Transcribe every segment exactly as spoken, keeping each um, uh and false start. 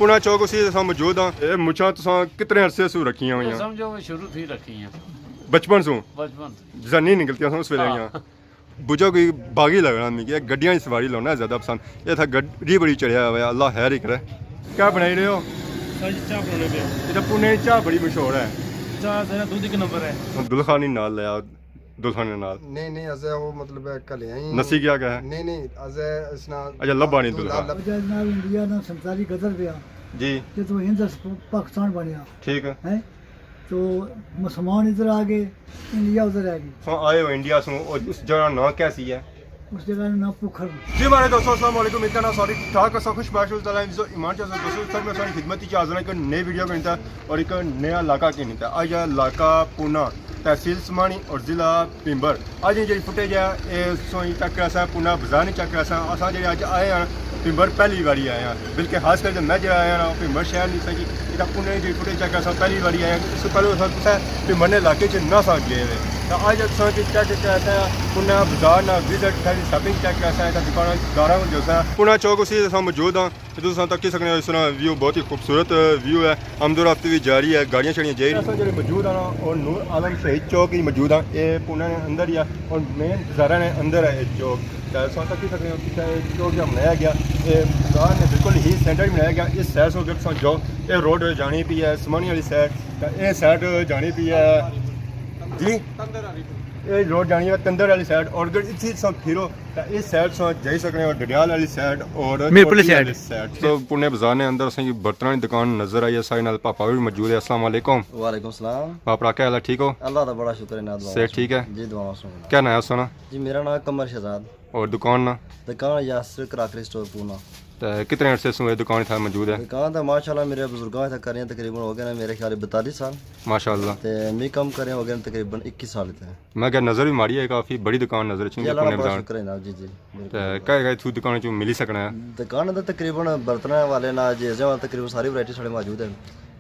پونا چوک اسی اساں موجود ہاں۔ اے مچھاں تساں کتنے عرصے سوں رکھیاں ہوئیاں؟ سمجھو میں شروع تھی رکھی ہیں۔ بچپن سوں؟ بچپن سے۔ جسا نہیں نکلتیاں سن اس ویلے ہاں۔ آیاں۔ بجا کوئی باغی لگنا مکی، گڈیاں نی سواری لانا زیادہ پسند۔ اے تھا گڈی بڑی چڑھیا ہوا ہے، اللہ خیر ہی کرے۔ کیا بنائی رہے ہو؟ سر جی، چاہ بنانے پہ ہاں۔ اے تاں پونے نی چاہ بڑی مشہور ہے۔ چاہ ذرا دودھ ایک نمبر ہے۔ دلخا نہیں نال لیا، دلخا نے نال۔ نہیں، نہیں، ازے وہ مطلب ہے کلے ہی۔ نسی کیا کہے؟ نہیں، نہیں، ازے اس نال اچھا، لبا نہیں دلخا۔ لب- وجہ نال انڈیا نال سمساری قدر پیا۔ جی۔ جدوں ہند اس پاکستان بنیا۔ ٹھیک ہے۔ ہیں؟ تو مسلمان ادھر آ گئے، انڈیا ادھر آ گئی۔ سو آئے ہو انڈیا سوں، اور اس جگہ نا نام کیا سی ہے؟ اس جگہ نا نام پکھر۔ جی مارے دوستو، السلام علیکم، امید کرنا ساری ٹھیک ہسو، خوش باش ہو، تعالیٰ حفظ و ایمان چ ہسو۔ دوستو، سر میں ساری خدمت چ حاضر ہاں ایک نئے ویڈیو کے نتا اور ایک نیا علاقہ کے نتا۔ آج علاقہ پونا، تحصیل سمانی اور ضلع پمبر۔ اج نی جیڑی فوٹیج ہے، اے سوئی چیک کراساں، پونا بازار نی چیک کراساں۔ اساں جیڑے اج آئے ہاں، پمبر پہلی واری آئے ہاں، بلکہ خاص کر جو میں جیڑا آیا ہاں، پمبر شہر نی سا جی، اتھا پونے نی جیڑی فوٹیج چیک کراساں، پہلی واری آئے ہاں، اس سے پہلے اساں کسے پمبر نے علاقے چ نہ سا گئے ہوئے۔ تاں اج اساں کی چیک کراساں، پونا بازار نا وزٹ، ساری شاپنگ چیک کراساں، اتھا دکاناں داراں کول جاساں۔ پونا چوک اسی اساں موجود ہاں۔ اتھوں تساں تکی سکنے ہو، اس طرح ویو بہت ہی خوبصورت ویو ہے۔ آمد و رفت بھی جاری ہے، گاڑیاں شاڑیاں جائی رہی۔ اساں جیڑے موجود ہاں نا، او نور عالم شہید چوک ہی موجود ہاں۔ اے پونے نے اندر ہی ہے اور مین بازاراں نے اندر ہے اے چوک۔ تے تساں تکی سکنے ہو، کتھے اے چوک جیہڑا بنایا گیا، اے بازار نے بالکل ہی سینٹر بنایا گیا۔ اس سائیڈ سوں اگر تساں جاؤ، اے روڈ جانی پئی ہے سمانی والی سائیڈ، تے اے سائیڈ جانی پئی ہے جی، اے روڈ جانی ہے تندر والی سائیڈ، اور اگر اتھی تساں پھرو، تے اس سائیڈ سوں جائی سکنے ہو ڈڈیال والی سائیڈ اور میرپور والی کوٹھی والی سائیڈ۔ سائیڈ۔ تو پونے بازار نے اندر اساں کی برتناں نی دکان نظر آئی ہے، ساڈے نال پاپا بھی موجود ہے۔ السلام علیکم۔ وعلیکم السلام۔ پاپا، کیا حال ہے؟ ٹھیک ہو؟ اللہ دا بڑا شکر ہے، ناز دعا صحت ٹھیک ہے؟ جی، دعا سن۔ کیا نام ہے تساں نا؟ جی، میرا نام قمر شہزاد۔ اور دکان نا؟ دکان یاسر کراکری سٹور پونا۔ تے کتنے عرصے سوں اے دکان اتھا موجود ہے؟ دکان تے ماشاءاللہ میرے بزرگاں اتھا کریاں تقریباً ہو گئے نے، میرے خیال بتالیس سال۔ ماشاءاللہ۔ تے میں کم کریاں ہو گئے نے تقریباً اکیس سال اتھے۔ میں کہیا نظر بھی ماری ہے، کافی بڑی دکان نظر اچھی جی، اللہ نا بڑا شکر ہے جناب جی، جی، بالکل۔ تے کہہ کہہ اتھوں دکان چوں ملی سکنا ہے؟ دکان تے تقریباً برتناں والے نا، جیزے والا تقریباً ساری ورائٹی ساڑے موجود ہے۔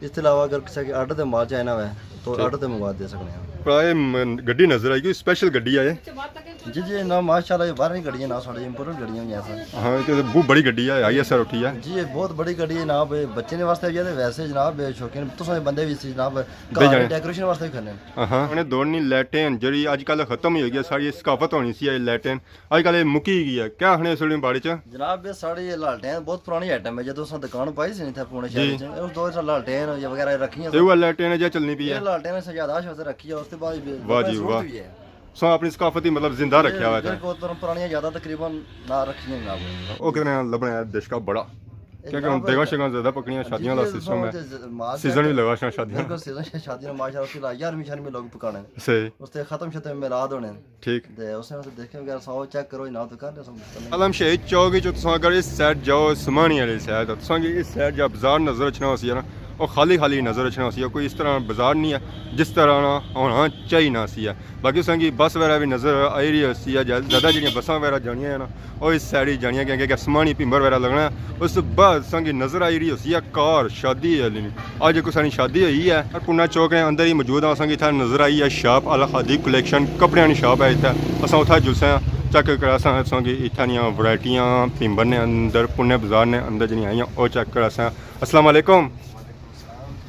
اس تے علاوہ اگر کسے کی آرڈر تے مال چاہنا ہوئے تو ٹھیک۔ آرڈر تے منگوا دے سکنے ہیں۔ پر اے م-، گڈی نظر آئی، کوئی سپیشل گڈی ہے؟ جی جی، نا ماشاءاللہ یہ باہر نی گڈی ہے، نا ساڑے امپورٹڈ گڈیاں ہوئی ہیں سر۔ ہاں، کہ بہت بڑی گڈی ہے، آئی ایس آر اٹھی ہے۔ جی، یہ بہت بڑی گڈی ہے، جناب، بچے نے واسطے بھی ہے تے ویسے جناب شوقین تساں بندے بھی سی جناب، گھر جانے۔ ڈیکوریشن واسطے بھی کھڑنے۔ ہاں۔ انہیں دوڑنی لیٹین جڑی اج کل ختم ہی ہوئی گئی، ساری ثقافت ہونی سی یہ لیٹین، اج کل یہ مکی گئی ہے۔ کیا آخنے اس ویلے بارے چ؟ جناب، یہ ساڑی یہ لالٹین بہت پرانی آئٹم ہے، جدوں اساں دکان پائی سی اتھے پونے شہر جی۔ چ، اس دور چ لالٹین یا وغیرہ رکھیاں تے سن۔ وہ لالٹین جا چلنی پئی یہ ہے۔ لالٹین اساں یاداشت واسطے رکھی ہے، اس کے بعد واہ جی واہ۔ بھی ہے۔ سو اپنی ثقافت ہی مطلب زندہ رکھیا ہوا ہے۔ بالکل، پر-، پرانیاں یاداں تقریباً نہ رکھیاں جناب۔ او کتنے لبنے ہیں دشکا بڑا۔ اے کیونکہ ہن جناب، دیگاں شیگاں زیادہ پکنیاں، جی، شادیاں والا جی، سسٹم ہے۔ سیزن بھی لگا شاں شادیاں۔ بالکل، سیزن شاں شادیاں، ماشاءاللہ، اس ویلے یارویں شارویں لوگ پکانے۔ صحیح۔ اس تے ختم شتم میلاد ہونے۔ ٹھیک۔ تے اس واسطے دیکھیں اگر ساؤ چیک کرو جناب، تو کر دے ساؤ۔ عالم شہید چوک وچ تساں اگر اس سائیڈ جاؤ، سمانی والی سائیڈ، تساں کی اس سائیڈ جا بازار نظر اچھنا ہوسی ہے نا، او خالی خالی نظر اچھنا ہوسی ہے، کوئی اس طرح بازار نہیں ہے جس طرح نا ہونا چاہینا سی ہے۔ باقی تساں کی بس وغیرہ بھی نظر آئی رہی ہوسی ہے، زیادہ جڑیاں بساں وغیرہ جانیاں ہیں نا، او اس سائیڈ ہی جانیاں، کیونکہ سمانی پمبر وغیرہ لگنا ہے۔ اس بعد تساں کی نظر آئی رہی ہوسی ہے کار شادی والی۔ اج کسے نی شادی ہوئی ہے۔ پونا چوک نے اندر ہی موجود ہاں، اساں کی اتھا نظر آئی ہے شاپ الخادی کلیکشن، کپڑیاں نی شاپ ہے اتھا۔ اساں اتھا جلسے ہاں، چیک کراساں اساں کی اتھا نیاں ورائٹیاں پمبر نے اندر، پونے بازار نے اندر جنی آئیاں، او چیک کراساں۔ السلام علیکم۔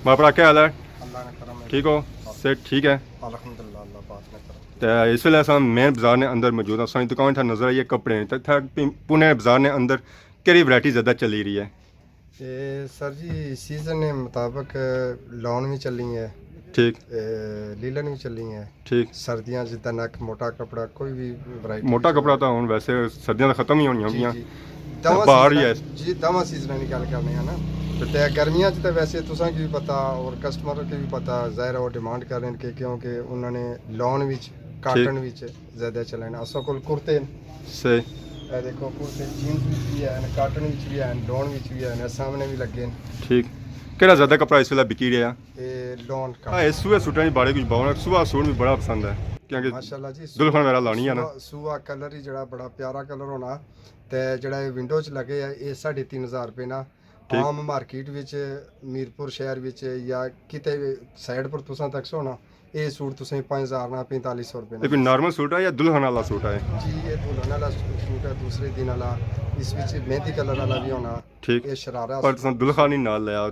ماں بھرا کیا حال ہے؟ اللہ نے کرم ہے۔ ٹھیک ہو؟ صحت ٹھیک ہے؟ الحمدللہ، اللہ پاک نے کرم۔ تے اس ویلے اساں مین بازار نے اندر موجود ہاں، اساں کی دکان اتھا نظر آئی ہے کپڑے نی۔ تے اتھا پی-، پونے بازار نے اندر کیڑی ورائٹی زیادہ چلی رہی ہے؟ تے سر جی، سیزن نے مطابق لون بھی چلی ہے، ٹھیک۔ اے، لیلن بھی چلی ہے۔ ٹھیک۔ سردیاں جتنا نک موٹا کپڑا، کوئی بھی ورائٹی موٹا کپڑا تاں ہن ویسے سردیاں تاں ختم ہی ہونیاں جی، ہوندیاں۔ جی۔ تے دواں باہر ہی سیزناں، ہے۔ جی، دواں سیزناں نی گل کرنے ہاں نا۔ تے گرمیاں چ تے ویسے تساں کی بھی پتہ اور کسٹمر کی بھی پتہ، ظاہر ہے وہ ڈیمانڈ کرنے کہ کیونکہ انہاں نے لون وچ، ٹھیک۔ کاٹن وچ زیادہ چلن۔ اساں کول کرتے ہیں۔ صحیح۔ اے دیکھو، کرتے جینز وچ بھی ہیں، کاٹن وچ بھی ہیں، لون وچ بھی ہیں، سامنے بھی لگے ہیں۔ ٹھیک۔ کیڑا زیادہ کپڑا اس ویلے بکی رہیا؟ اے لون کا۔ اے سوئے سوٹاں نی بارے کچھ باؤ نا، سوئا سوٹ بھی بڑا پسند ہے۔ کیونکہ ماشاءاللہ جی، دلہن وغیرہ لانی ہے نا۔ سوئا، سوئا کلر ہی جڑا بڑا پیارا کلر ہونا۔ تے جڑا اے ونڈو چ لگے ہے، اے ساڑھے تین ہزار روپے نا۔ ٹھیک۔ عام مارکیٹ وچ، میرپور شہر وچ یا کتے سائیڈ پر تساں تک سو نا، اے سوٹ تساں پنج ہزار نال پینتالیس سو روپے نال۔ اے کوئی نارمل سوٹ ہے یا دلہن والا سوٹ ہے؟ جی، اے دلہن والا سوٹ ہے، دوسرے دن والا۔ اس وچ مہندی کلر والا بھی ہونا۔ ٹھیک۔ اے شرارہ پر سوٹ۔ تساں دلہن ہی نال لیا،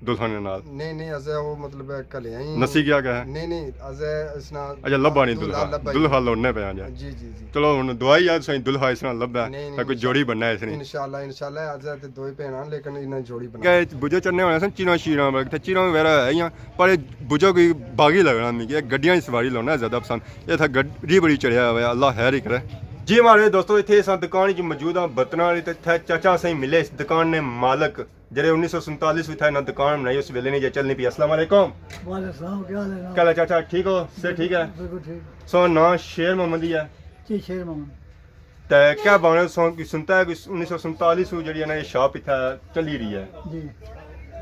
دلہن نال؟ نہیں، نہیں، ازے او مطلب کلیا ہی۔ نسی گیا کہ ہے؟ نہیں، نہیں، ازے اس نال اچھا، لبھا نہیں دلہا دلہا۔ لبھا ہی دلہا نہیں۔ لوڑنے پہ آ جا۔ جی، جی، جی۔ چلو، ہن دعا ہی آ سائیں دلہا اس نال لبھا ہے، نہیں، نہیں، تاکہ کوئی جوڑی بننا ہے اس نے۔ انشاءاللہ، انشاءاللہ، ازے تے دو ہی بھیناں، لیکن انہاں جوڑی بنا۔ کہ بجے چڑھنے ہونے سن، چیراں شیراں، تے چیراں وغیرہ ہے یا، پر بجا کوئی باغی لگنا، مجھے گڈیاں دی سواری لوڑنا زیادہ پسند۔ یہ تھا گڈی بڑی چڑھیا ہوا ہے، اللہ خیر ہی کرے۔ جی ماڑے دوستو، اتھے اساں دکان وچ موجود ہاں، برتناں والی، تے اتھے چاچا سائیں ملے اس دکان نے مالک، جڑے انیس سو سینتالیس وچ تھا انہاں دکان بنائی، اس ویلے نے جے چلنی پی۔ السلام علیکم۔ وعلیکم السلام، کیا حال ہے جناب؟ کیا حال ہے چاچا، ٹھیک ہو؟ صحت ٹھیک ہے؟ بالکل ٹھیک۔ سو ناں شیر محمد ہی ہے؟ جی، شیر محمد۔ تے کیا بانے سو کی سنتا ہے کہ انیس سو سینتالیس وچ جڑی ہے نا، یہ شاپ اتھا چلی رہی ہے؟ جی۔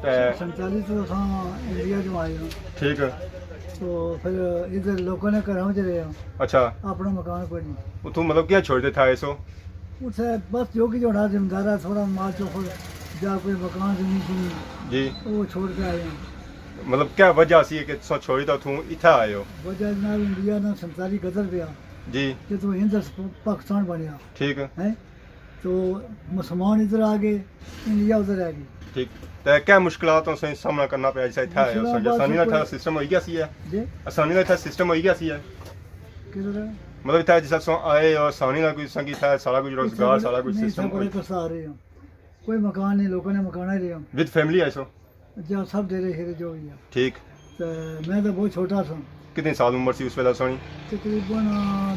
تے سینتالیس تو اساں انڈیا چوں آئے ہاں۔ ٹھیک ہے۔ تو پھر ادھر لوکاں نے گھراں وچ رہے ہاں۔ اچھا۔ اپنا مکان کوئی نہیں۔ اتھوں مطلب کیا چھوڑ تے تھا ایسو؟ اتھے بس جو کچھ ہونا زمیندار ہے، تھوڑا مال چوکھڑ یا کوئی مکان زمین زمین، جی۔ وہ چھوڑ کے آئے ہاں۔ مطلب کیا وجہ سی کہ تساں چھوڑی تے اتھوں اتھے آئے ہو؟ وجہ جناب انڈیا نا سینتالیس غدر پیا۔ جی۔ جدوں ہند اس پاکستان بنیا۔ ٹھیک۔ ہیں؟ تو مسلمان ادھر آ گئے، انڈیا ادھر آ گئی۔ ٹھیک۔ تے کیا مشکلات تساں سامنا کرنا پیا جس اتھے آئے ہو؟ مشکلات سنگے بس آسانی نال کوئی اتھا سسٹم ہوئی گیا سی ہے؟ جی؟ آسانی نال اتھا سسٹم ہوئی گیا سی ہے؟ کدھر ہے؟ مطلب اتھا جس تساں آئے ہو، آسانی نال کوئی سنگی اتھا سارا کچھ روزگار، سارا کچھ نہیں، سسٹم سب بڑے ہوئی؟ کسا آ رہے ہو۔ کوئی مکان نہیں، لوکاں نے مکان ہی رہے ہو۔ ود فیملی آئے سو؟ جا سب ڈیرے شیرے جو بھی ہے۔ ٹھیک۔ تے میں تو بہت چھوٹا سا۔ کتنے سال عمر سی اس ویلے سونی؟ تقریباً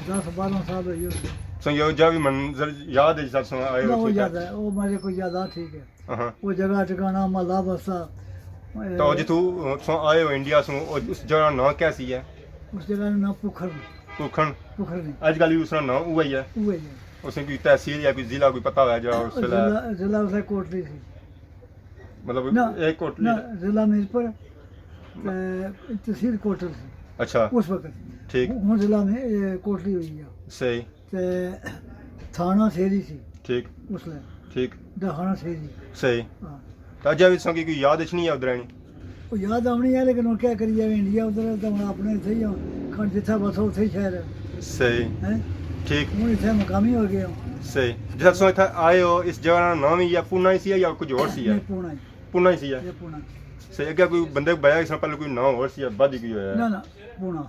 دس بارہ سال ہوئی ہوسی۔ سنگے، او جا بھی منظر یاد ہے جس سن آئے نہ، ہو وہ ٹھیک ہے؟ یاد ہے، وہ میرے کو یاد آ ٹھیک ہے۔ ہاں۔ وہ جگہ ٹھکانا، محلہ بستا۔ تو جتھوں تساں آئے ہو انڈیا سوں، او اس جگہ نا ناں کیا سی ہے؟ اس جگہ نا ناں پکھر۔ پکھن؟ پکھر نہیں۔ اج کل بھی اس نا ناں اوہی ہے؟ اوہی ہے۔ اس نے کوئی تحصیل یا کوئی ضلع کوئی پتہ ہویا جڑا اس ویلے؟ ضلع، ضلع اس کوٹلی سی۔ مطلب نہ، ایک کوٹلی نہ، ضلع میرپور، تے تحصیل کوٹل سی۔ اچھا۔ اس وقت۔ ٹھیک۔ ہن ضلع میں، اے، کوٹلی ہوئی ہے۔ صحیح۔ تے تھانہ سیری سی۔ ٹھیک۔ اس لے۔ ٹھیک۔ ڈاکخانہ سیری۔ صحیح۔ ہاں۔ تے اجے وی تساں کی کوئی یاد اچھنی ہے ادھر آنی؟ وہ یاد آنی ہے، لیکن ہن کیا کریے، انڈیا ادھر ہے، تے ہن اپنے اتھے ہی ہاں، کھن جتھے بسو اتھے ہی شہر ہے۔ صحیح۔ ہیں؟ ٹھیک۔ ہن اتھے مقامی ہو گئے ہاں۔ صحیح۔ جس تساں اتھے آئے ہو، اس جگہ نا ناں وی یا پونا ہی سی یا کچھ ہور سی ہے؟ نہیں، پونا ہی۔ پونا ہی سی ہے؟ یہ پونا۔ صحیح۔ اگے کوئی بندے کو بیا اس نے پہلے کوئی ناں ہور سی ہے، بعد ہی کوئی ہویا ہے؟ نہ، نہ، پونا۔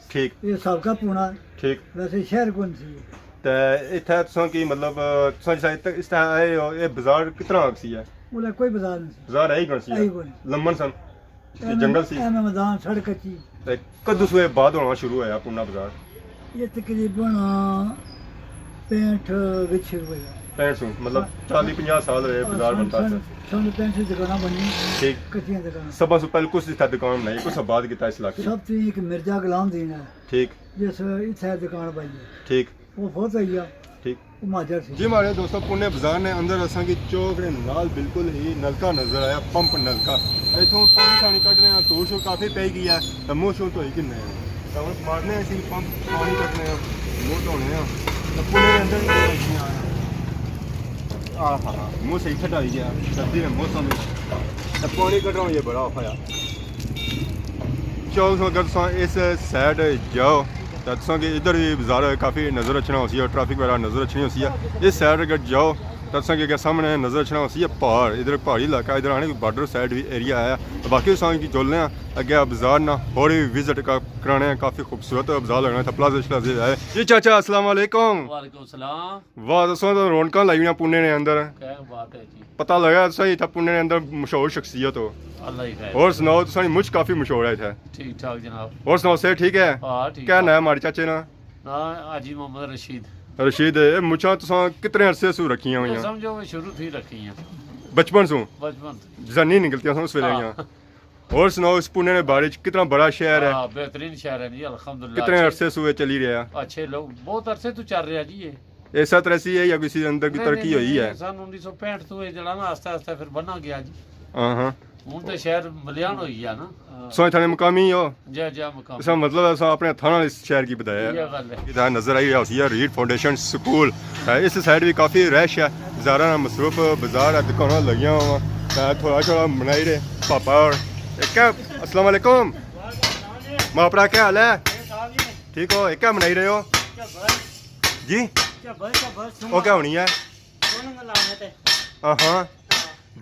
ٹھیک۔ یہ سابقہ پونا۔ ٹھیک۔ ویسے شہر کون سی ہے؟ تے اتھے تساں کی مطلب، تساں جس اتھے، اس طرح آئے ہو، یہ بازار کتنا آگ سی ہے؟ بولے کوئی بازار نہیں سی۔ بازار ہے ہی کون سی ہے؟ ہے ہی کون۔ لمن سن؟ یہ ایم ایم، جنگل سی؟ ایم ایم میدان، سڑک کچی۔ تے کدوں سوے بعد ہونا شروع ہویا پونا بازار؟ یہ تقریباً پینٹھ وچ شروع ہویا۔ پینٹھ سوں، مطلب ہاں۔ چالی پنجاہ سال ہوئے بازار ہاں، بنتا سن، سے۔ سن پینٹھ سے دکاناں بنی۔ ٹھیک۔ کچیاں دکاناں۔ سب سے پہلے کس اتھا دکان بنائی، کس آباد کیتا اس علاقے؟ سب سے ایک مرزا غلام دین ہے۔ ٹھیک۔ جس اتھے دکان بنی۔ ٹھیک۔ وہ فوت ہوئی گیا۔ ٹھیک۔ وہ مہاجر سی۔ جی ماڑے دوستو، پونے بازار نے اندر اساں کی چوک نے نال بالکل ہی نلکا نظر آیا، پمپ نلکا۔ اتھوں پانی شانی کڈنے آں، دھوڑ شوڑ کافی پئی گئی ہے، تے منہ شوہ دھوئی کنے آں۔ تے ہن مارنے اسی پمپ، پانی کڈنے آں، منہ دھونے آں۔ تے پونے دے اندر وی پئی گئی آں۔ آہا، منہ صحیح ٹھڈا ہوئی گیا، سردی دے موسم وچ۔ تے پانی کڈنا یہ بڑا اوکھا آ۔ چوک سوں اگر تساں اس سائیڈ جاؤ، تے تساں کی ادھر وی بازار کافی نظر اچھنا ہوسی، اور ٹریفک وغیرہ نظر اچھنی ہوسی ہے۔ اس سائیڈ اگر جاؤ، تے تساں کی اگے سامنے نظر اچھنا ہوسی ہے پہاڑ، ادھر پہاڑی علاقہ، ادھر آنے کوئی بارڈر سائیڈ وی ایریا ہے۔ باقی تساں کی جلنے آں اگے بازار نا، ہور وی وزٹ کا-، کرانے آں، کافی خوبصورت بازار لگنا تھا، پلازے شلازے ہے۔ جی چاچا، السلام علیکم۔ وعلیکم السلام۔ واہ، تساں تو رونقاں لائی ہوئی پونے نے اندر۔ کیا بات ہے جی۔ پتہ لگا تساں اتھا پونے نے اندر مشہور شخصیت ہو۔ اللہ ہی خیر۔ اور سناؤ، تساں نی مچھ کافی مشہور ہے اتھا۔ ٹھیک ٹھاک جناب۔ اور سناؤ، صحت ٹھیک ہے؟ ہاں، ٹھیک کیا ٹھاک۔ نام ہے ماڑے چاچے نا؟ نام حاجی محمد رشید۔ رشید، اے مچھاں تساں کتنے عرصے سوں رکھیاں ہوئیاں؟ سمجھو میں شروع تھی رکھی ہیں۔ بچپن سوں؟ بچپن توں۔ جسا نہیں نکلتیاں سن اس ویلے ہاں۔ ہویاں۔ اور سناؤ، اس پونے نے بارے چ کتنا بڑا شہر ہے؟ ہاں، بہترین شہر ہے جی، الحمدللہ۔ کتنے عرصے سوں اے چلی رہیا؟ اچھے لوگ، بہت عرصے تو چل رہا جی یہ۔ ایسا طرح سی ہے یا کسی اندر کی نہیں، ترقی نہیں، ہوئی نہیں، ہے؟ سن انیس سو پینٹھ تو یہ جڑا نا آہستہ آہستہ پھر بنا گیا جی۔ ہاں ہاں۔ ہن تے شہر ملیان ہوئی گیا نا۔ سو اتھاں نے مقامی ہو؟ جی، جی، مقامی۔ اس کا مطلب ہے سو اپنے ہتھاں نال اس شہر کی بدایا ہے۔ یہ گل ہے۔ ادھر نظر آئی رہا ہوسی ہے ریڈ فاؤنڈیشن سکول۔ تے اس سائیڈ بھی کافی رش ہے، بازاراں نال مصروف بازار ہے، دکاناں لگیاں ہوئیاں۔ تے تھوڑا تھوڑا بنائی رہے پاپا اور۔ اے کیا؟ السلام علیکم۔ ماں پرا، کیا حال ہے؟ اے صاحب جی، ٹھیک ہو؟ اے کیا بنائی رہے ہو؟ جبر، جی؟ جبر، جبر، سنگا۔ او کیا ہونی ہے؟ سنگ لانے تے۔ ہاں ہاں،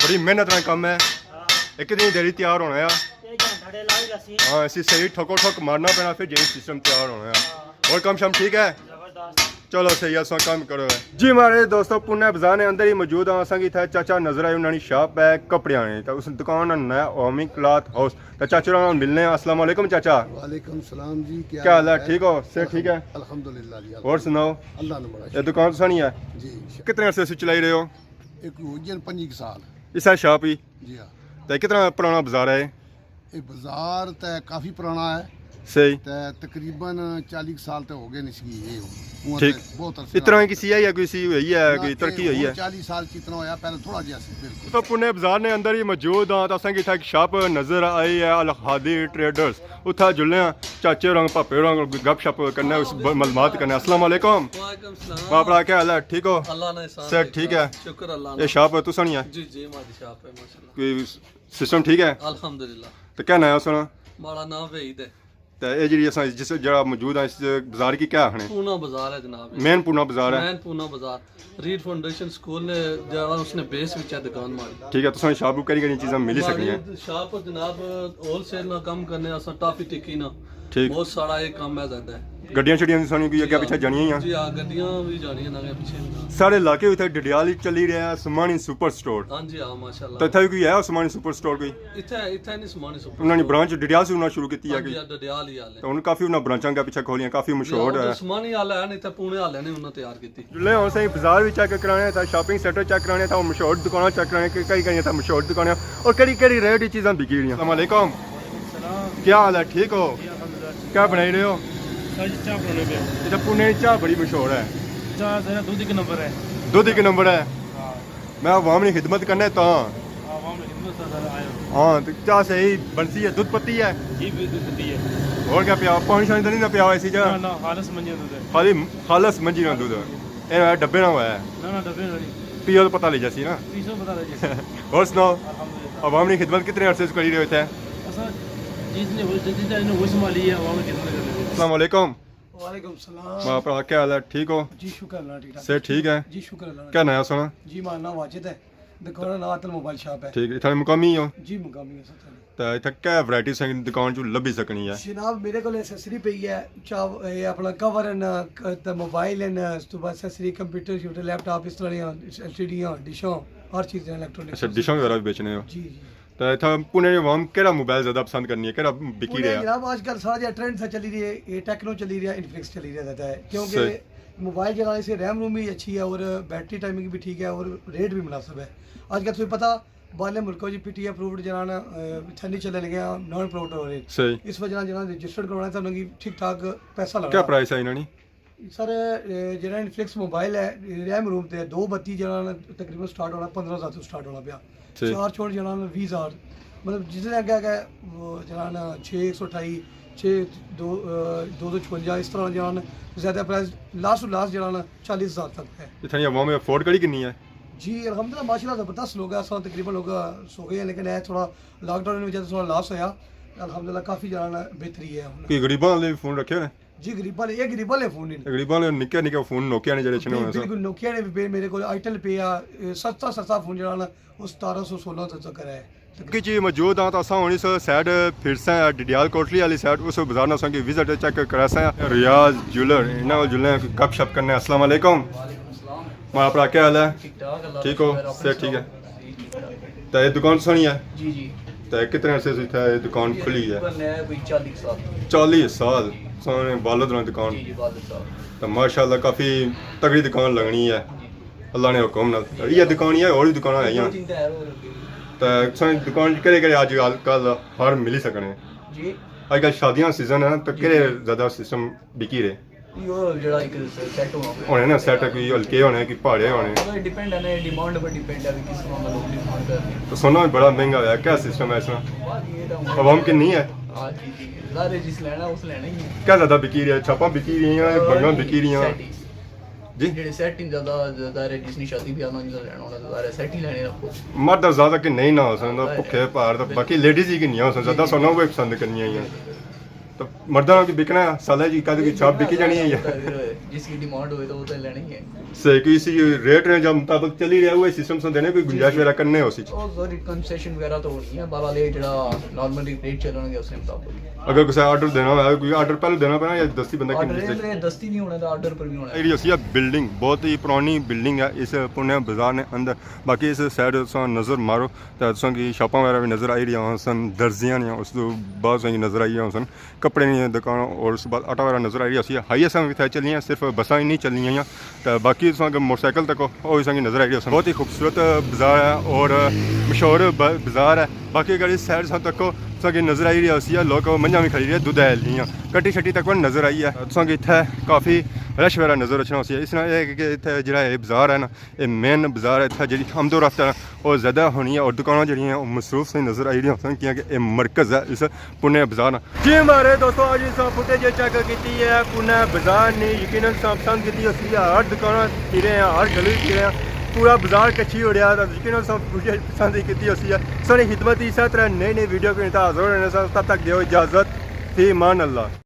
بڑی محنت والا کم ہے۔ ہاں۔ ایک دن دیری تیار ہونا ہے۔ اے گھنٹہ ڈیڑھ لگ جاسی۔ ہاں، اسی صحیح ٹھوکو ٹھوک مارنا پینا، پھر جیہی سسٹم تیار ہونا ہے۔ ہاں۔ اور کم شم ٹھیک ہے؟ زبردست۔ چلو صحیح ہے، اساں کم کرو ہے۔ جی ماڑے دوستو، پونے بازار نے اندر ہی موجود ہاں۔ اساں کی اتھے چاچا نظر آئے، انہاں نی شاپ ہے کپڑیاں نی، تے اس نی دکان نا ناں ہے عوامی کلاتھ ہاؤس۔ تے چاچے ہوراں نال ملنے آں۔ السلام علیکم چاچا۔ وعلیکم السلام جی، کیا کیا حال ہے؟ حال ہے؟ ٹھیک ہو؟ صحت ٹھیک ہے؟ الحمدللہ جی، اور سناؤ؟ اللہ نے بڑا یہ شکر۔ دکان تساں نی ہے؟ جی۔ کتنے عرصے سے چلائی رہے ہو؟ ایک ہو گئے پنجی سال۔ اسا شاپ ہی؟ جی ہاں۔ تے کتنا پرانا بازار ہے؟ یہ بازار تے کافی پرانا ہے۔ صحیح۔ تے تقریباً چالیس سال تے ہو گئے نسکی یہ ہو۔ ٹھیک۔ بہت عرصے اتنا ہی کسی ہے یا کوئی سی ہوئی ہے، نہ، کوئی ترقی ہوئی ہے؟ چالیس سال چتنا ہویا، پہلے تھوڑا جہا سی، بالکل۔ تو پونے بازار نے اندر ہی موجود ہاں، تو اساں کی اتھا ایک شاپ نظر آئی ہے، الحادی ٹریڈرز۔ اتھا جلنے آں، چاچے ہوراں، پاپے ہوراں کول گپ شپ کرنے، اس ب-، معلومات کرنے۔ السلام علیکم۔ وعلیکم السلام۔ ماں پرا، کیا حال ہے؟ ٹھیک ہو؟ اللہ نے احسان صحت ٹھیک ہے؟ شکر اللہ اے دا۔ شاپ تساں نی ہے؟ جی، جی، ہماری شاپ ہے، ماشاءاللہ۔ کوئی سسٹم ٹھیک ہے؟ الحمدللہ۔ تو کیا ناں ہے اس نا؟ ماڑا ناں وحید ہے۔ تے اے جیہڑی اساں جس جگہ موجود ہاں، اس بازار کی کیا آخنے؟ پونا بازار ہے جناب۔ مین پونا بازار ہے؟ مین پونا بازار۔ ریڈ فاؤنڈیشن سکول نے جیہڑا اس نے بیس وچ ہے دکان ماڑی۔ ٹھیک ہے، تساں شاپ کو کہڑی کہڑی چیزاں ملی سکنیاں؟ ماڑی شاپ جناب ہول سیل نا کم کرنے، اساں ٹافی ٹکی نا۔ ٹھیک۔ بہت سارا یہ کم ہے زیادہ ہے۔ گڈیاں شڈیاں تساں نی کوئی اگے جی ہاں۔ پچھے جانیاں ہی ہیں؟ جی ہاں، گڈیاں بھی جانیاں نہ اگے پچھے۔ سارے علاقے اتھے ڈڈیال ہی چلی رہیا سمانی سپر سٹور۔ ہاں جی ہاں، ماشاءاللہ۔ تے اتھے بھی کوئی ہے سمانی سپر سٹور کوئی؟ اتھے، اتھے نہیں سمانی سپر سٹور۔ انہاں نے برانچ ڈڈیال سے انہاں شروع کیتی ہے کوئی؟ ہاں جی، ڈڈیال ہی حال ہے۔ تے ہن کافی انہاں برانچاں کا پچھے کھولیاں، کافی مشہور ہے۔ سمانی حال ہے، نہیں تے پونے حال ہے، نہیں انہاں تیار کیتی۔ جلے ہن اساں بازار وی چیک کرانے تھا، شاپنگ سینٹر چیک کرانے تھا، مشہور دکاناں چیک کرانے کہ کئی کئی تھا مشہور دکاناں اور کیڑی کیڑی ریٹ وچ چیزاں بکی رہیاں۔ السلام علیکم۔ السلام۔ کیا حال ہے؟ ٹھیک ہو؟ جی، الحمدللہ۔ کیا بنائی رہے ہو؟ سر جی، چاہ بنانے پہ۔ اچھا، پونے نی چاہ بڑی مشہور ہے۔ چاہ ذرا دودھ ایک نمبر ہے۔ دودھ ایک نمبر ہے۔ ہاں۔ میں عوام نی خدمت کرنا ہے تاں۔ عوام نی خدمت سے سر آئے ہو۔ ہاں، تو چاہ صحیح بنسی ہے، دودھ پتی ہے؟ جی، بالکل دودھ پتی ہے۔ اور کیا پیا؟ پانی شانی تو نہیں نہ پیا ہوا اسی جا؟ نہ، نہ، خالص منجی نا دودھ ہے۔ خالی خالص منجی نا دودھ ہے۔ اے ڈبے نہ ہوا ہے؟ نہ، نہ، ڈبے نہ نہیں۔ پیو تو پتہ لگ جاسی نا۔ پیو تو پتہ لگ جاسی۔ اور سناؤ؟ الحمدللہ۔ عوام نی خدمت کتنے عرصے سے کری رہے ہو اتھے؟ اساں جس نے وہ، جس نے وہ سنبھالی ہے، عوام نی خدمت کرنے۔ السلام علیکم۔ وعلیکم السلام۔ ماں پرا، کیا حال ہے؟ ٹھیک ہو؟ جی شکر اللہ، ٹھیک ٹھاک۔ صحت ٹھیک ہے؟ جی شکر اللہ۔ کیا ناں ہے سنا؟ جی ماں ناں واجد ہے۔ دکان نا ناں عادل موبائل شاپ ہے۔ ٹھیک، اتھے مقامی ہو؟ جی مقامی ہے سر۔ تے اتھے کیا ورائٹی ساں دکان چوں لبھی سکنی ہے؟ جناب میرے کول ایکسیسری پئی ہے، چاہ اے اپنا کور ہن، ک-، تے موبائل ہن، اس تو بعد ایکسیسری کمپیوٹر شمپیوٹر، لیپ ٹاپ، اس طرح دیاں، ایل سی ڈیاں، ڈشاں، ہر چیز ہے الیکٹرانک۔ اچھا، ڈشاں وغیرہ بھی بیچنے ہو؟ جی جی۔ تے اتھا پونے نی عوام کیڑا موبائل زیادہ پسند کرنی ہے، کیڑا بکی رہیا؟ جناب آج کل سارا جیہا ٹرینڈ سا چلی رہی ہے، یہ ٹیکنو چلی رہیا، انفینکس چلی رہیا زیادہ ہے، کیونکہ صحیح۔ موبائل جیہڑا اس ریم روم بھی اچھی ہے اور بیٹری ٹائمنگ بھی ٹھیک ہے اور ریٹ بھی مناسب ہے۔ آج کل تمہیں پتہ باہرلے ملکوں چ پی ٹی اے اپرووڈ جنہاں نا، اے، اتھے نہیں چلے لگے ہاں، نان اپرووڈ ہو رہے۔ صحیح۔ اس وجہ نال جنہاں رجسٹرڈ کروانا تھا انہاں کی ٹھیک ٹھاک پیسہ لگنا۔ کیا پرائس ہے انہاں نی؟ سر، اے، جنہاں انفلیکس موبائل ہے، ریم روم تے دو بتی جنہاں نا تقریباً سٹارٹ ہونا پندرہ ہزار تو سٹارٹ ہونا پیا۔ صحیح۔ چار چونٹ جنہاں نا ویہہ ہزار، مطلب جس نے اگے اگے وہ جنہاں نا چھ ایک سو اٹھائی، چھ دو، اے، دو سو چھپنجا، اس طرح جنہاں نا زیادہ پرائس لاسٹ ٹو لاسٹ جنہاں نا چالیس ہزار تک ہے۔ اتھاں نی عوام افورڈ کری کنی ہے؟ جی الحمدللہ ماشاءاللہ زبردست لوگ ہیں، اساں تقریباً لوگ سو گئے ہیں، لیکن اے تھوڑا لاک ڈاؤن نی وجہ سے تھوڑا لاس ہویا۔ الحمدللہ کافی جانا بہتری ہے ہن۔ کوئی غریباں والے بھی فون رکھے ہوئے؟ جی غریباں والے، یہ غریباں والے فون نہیں۔ غریباں والے نکے نکے فون نوکیا نے جڑے جی، چھنے ہوئے سن۔ بالکل نوکیا نے بھی پے میرے کو، آئٹل پے آ، اے، سستا سستا فون جڑا نا، وہ ستارہ سو سولہ سو تک ہے۔ کچھ موجود ہاں تو اساں ہن اس سائیڈ پھرساں، ڈڈیال کوٹلی والی سائیڈ، اس بازار نا اساں کی وزٹ چیک کراساں۔ ریاض جولر، انہاں کول جلنے گپ شپ کرنے۔ السلام علیکم۔ وعلیکم السلام۔ ماں پرا کیا حال ہے؟ ٹھیک ٹھاک، اللہ ٹھیک ہو؟ کا شکر ہے۔ صحت ٹھیک ہے؟ تے یہ دکان سنی ہے؟ جی جی۔ تے کتنے عرصے سے اتھے یہ دکان کھلی ہے؟ تقریباً ہے کوئی چالیس سال۔ چالیس سال؟ سونے والد نے دکان؟ جی جی، والد صاحب۔ تے ماشاءاللہ کافی تگڑی دکان لگنی ہے۔ جی۔ اللہ نے حکم نال۔ یہ دکان ہی ہے، اور بھی دکاناں ہے؟ دو تین تے ہے اور بھی۔ تے سونے دکان کہڑے کہڑے اج کل ہر ملی سکنے؟ جی۔ اج کل شادیاں سیزن ہے نا، تو جی۔ کہڑے زیادہ سسٹم بکی رہے؟ یہ جڑا ایک سیٹ ہونا پیا۔ ہونے نا سیٹ، کوئی ہلکے ہونے، کوئی پہاڑے ہونے۔ وہ ڈیپینڈ ہے نا، ڈیمانڈ پر ڈیپینڈ ہے کہ کس طرح کا لوگ ڈیمانڈ کرنے۔ تو سونا بھی بڑا مہنگا ہویا، کیا سسٹم ہے اس طرح؟ بس یہ تو عوام کی نہیں ہے؟ ہاں جی جی، ظاہر ہے جس لینا اس لینا ہی ہے۔ کیا زیادہ بکی رہی ہے، چھاپاں بکی رہی ہیں یا بنگاں بکی رہی ہیں؟ سیٹ ہی۔ جی؟ جڑے سیٹ ہی زیادہ، ظاہر ہے جس نے شادی بیاہ نہ لینا ہونا، ظاہر ہے سیٹ ہی لینے آپ کو۔ مرد زیادہ کہ نہیں نہ ہو سکتا، بھکھے پار تو باقی لیڈیز ہی کہ نہیں ہو سکتا، زیادہ سونا وہ پسند کرنی ہے۔ تو مرداں کی بکنا سالہ جی، کد کی شاپ بکی جانی ہے یا؟ جس کی ڈیمانڈ ہوئے تو وہ تو لینی ہے۔ صحیح، کوئی اسی ریٹ نے جا مطابق چلی رہیا، وہ سسٹم سن دینے، کوئی گنجائش وغیرہ کرنے ہو سی؟ اور ضروری کنسیشن وغیرہ تو ہونی ہے، بہرحال یہ جڑا نارملی ریٹ چلن گے اس کے مطابق۔ اگر کسے آرڈر دینا ہویا، کوئی آرڈر پہلے دینا پینا یا دستی بندہ کی آرڈر دستی؟ دستی نہیں ہونا تو آرڈر پر بھی ہونا ہے۔ ایریا سی ہے بلڈنگ، بہت ہی پرانی بلڈنگ ہے اس پونے بازار نے اندر۔ باقی اس سائیڈ تساں نظر مارو تے تساں کی شاپاں وغیرہ بھی نظر آئی رہیاں سن، درزیاں نے، اس تو بعد تساں کی نظر آئی رہیاں سن کپڑے نی دکان، اور اس بعد آٹا وغیرہ نظر آئی رہیا سی۔ ہائی اساں اتھے چلیاں، صرف بساں ہی نہیں چلنی آئیاں۔ تے باقی تساں اگر موٹر سائیکل تکو، او تساں کی نظر آئی رہیا سن۔ بہت ہی خوبصورت بازار ہے اور مشہور ب-، بازار ہے۔ باقی اگر اس سائیڈ تساں تکو، تساں کی نظر آئی رہیا سی لوگ منجھاں بھی کھڑی رہے، دودھ ہے لیاں، کٹی شٹی تک نظر آئی ہے۔ تساں کی اتھے کافی رش وغیرہ نظر اچھنا سی۔ اس نال اے ہے کہ اتھے جڑا اے بازار ہے نا، اے مین بازار ہے، اتھا جیڑی آمد و رفت ہے نا، او زیادہ ہونی ہے اور دکاناں جیڑیاں ہیں، او مصروف سے نظر آئی رہی ہوسن، کیونکہ اے مرکز ہے اس پونے بازار نا۔ جی مارے دوستو، اج اساں فوٹیج چیک کیتی ہے پونے بازار نی، یقیناً تساں پسند کیتی ہوسی، ہر دکاناں پھرے ہیں، ہر گلی پھرے ہیں، پورا بازار کچھی اڑیا، تو یقیناً تساں فوٹیج پسند ہی کیتی ہوسی ہے۔ ساڑی خدمت اسی طرح نئی نئی ویڈیو کے ساتھ حاضر ہونے سن، تب تک دیو اجازت، فی امان اللہ۔